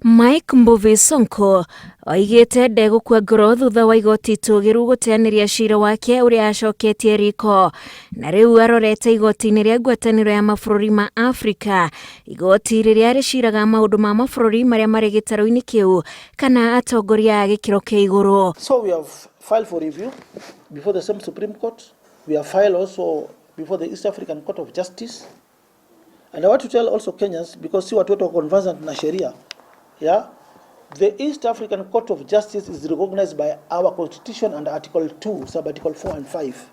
Mike Mbuvi Sonko oigĩte ndegũkua ngoro thutha wa igoti itũgĩru gũteanĩria cira wake ũrĩa acoketie riko na rĩu arorete igoti-inĩ rĩa ngwatanĩro ya mabũrũri ma Afrika, igoti rĩrĩa rĩciraga maũndũ ma mabũrũri marĩa marĩ gĩtarũ-inĩ kĩu kana atongoria a gĩkĩro kĩa igũrũ. So we have filed for review before the same Supreme Court. We have filed also before the East African Court of Justice. And I want to tell also Kenyans, because si watu wetu wako conversant na sheria, yeah, the East African Court of Justice is recognized by our Constitution under Article 2, Sub-Article 4 and 5.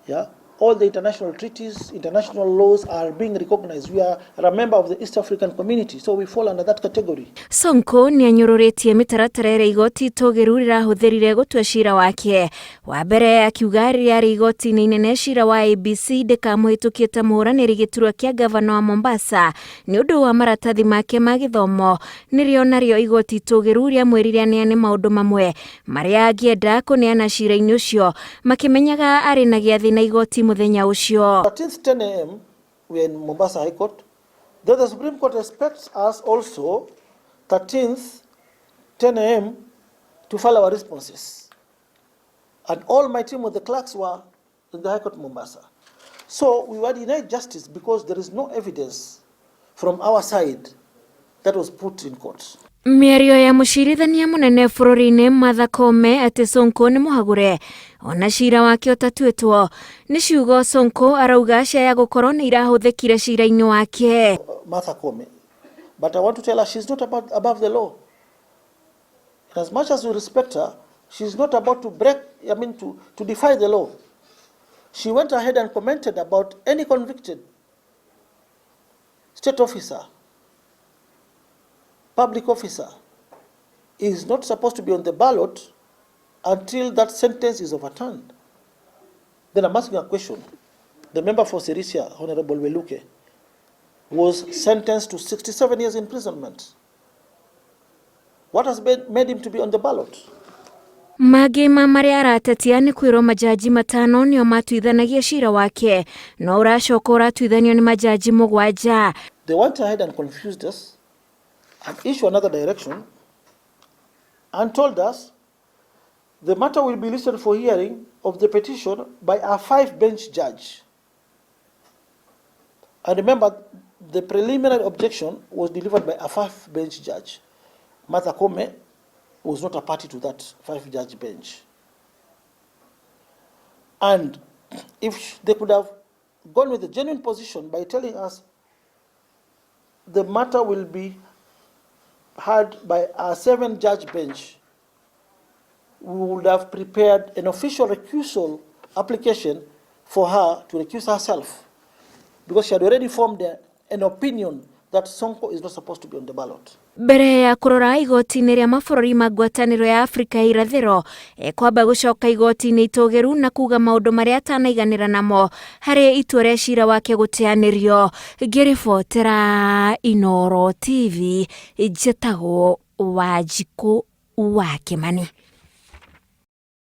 Yeah, all the international treaties, international laws are being recognized. We are a member of the East African Community, so we fall under that category. Sonko nĩ anyũrũrĩtie mĩtaratara ĩrĩa igoti itũgĩru rĩrahũthĩrire gũtua cira wake wa mbere, akiuga rĩrĩa arĩ igoti-inĩ inene cira wa IEBC ndĩkamũhĩtũkie ta mũhũranĩri gĩturwa kĩa gavana wa Mombasa nĩ ũndũ wa maratathi make ma gĩthomo. Nĩrĩo narĩo igoti itũgĩru rĩamwĩrire aneane maũndũ mamwe marĩa angĩenda kũneana cira-inĩ ũcio, makĩmenyaga arĩ na gĩathĩ na igoti mũthenya ũcio. 13th 10 a.m. we are in Mombasa High Court. Then the Supreme Court expects us also 13th 10 a.m. to file our responses. And all my team with the clerks were in the High Court Mombasa. So we were denied justice because there is no evidence from our side that was put in court. Mĩario ya mũcirithania mũnene bũrũri-inĩ Martha Koome atĩ Sonko nĩ mũhagũre ona cira wake ũtatuĩtwo nĩ ciugo Sonko arauga ciaya gũkorwo nĩ irahũthĩkire cira-inĩ wake. Martha Koome. But I want to tell her she's not above the law. And as much as we respect her, she's not about to break, I mean, to defy the law. She went ahead and commented about any convicted state officer, public officer, is not supposed to be on the ballot until that sentence is overturned. Then I'm asking a question. The member for Sirisia, Honorable Waluke, was sentenced to 67 years imprisonment. What has made him to be on the ballot? Mangĩ ma marĩa aratetia nĩ kwĩrwo majaji matano nĩo matuithanagia cira wake no ũracoka ũratuithanio nĩ majaji mũgwanja. They went ahead and confused us and issued another direction and told us the matter will be listed for hearing of the petition by a five bench judge. And remember, the preliminary objection was delivered by a five bench judge. Martha Koome was not a party to that five judge bench. And if they could have gone with a genuine position by telling us the matter will be heard by a seven judge bench, we would have prepared an official recusal application for her to recuse herself because she had already formed an opinion that Sonko is not supposed to be on the ballot. Mbere ya kũrora igoti-inĩ rĩa mabũrũri ma ngwatanĩro ya Afrika ya irathĩro, ekwamba gũcoka igoti-inĩ itũgĩru na kuga maũndũ marĩa atanaiganĩra namo harĩ itua rĩa cira wake gũteanĩrio. Ngĩribotera Inooro TV, njĩtagwo Wanjikũ wa Kĩmani.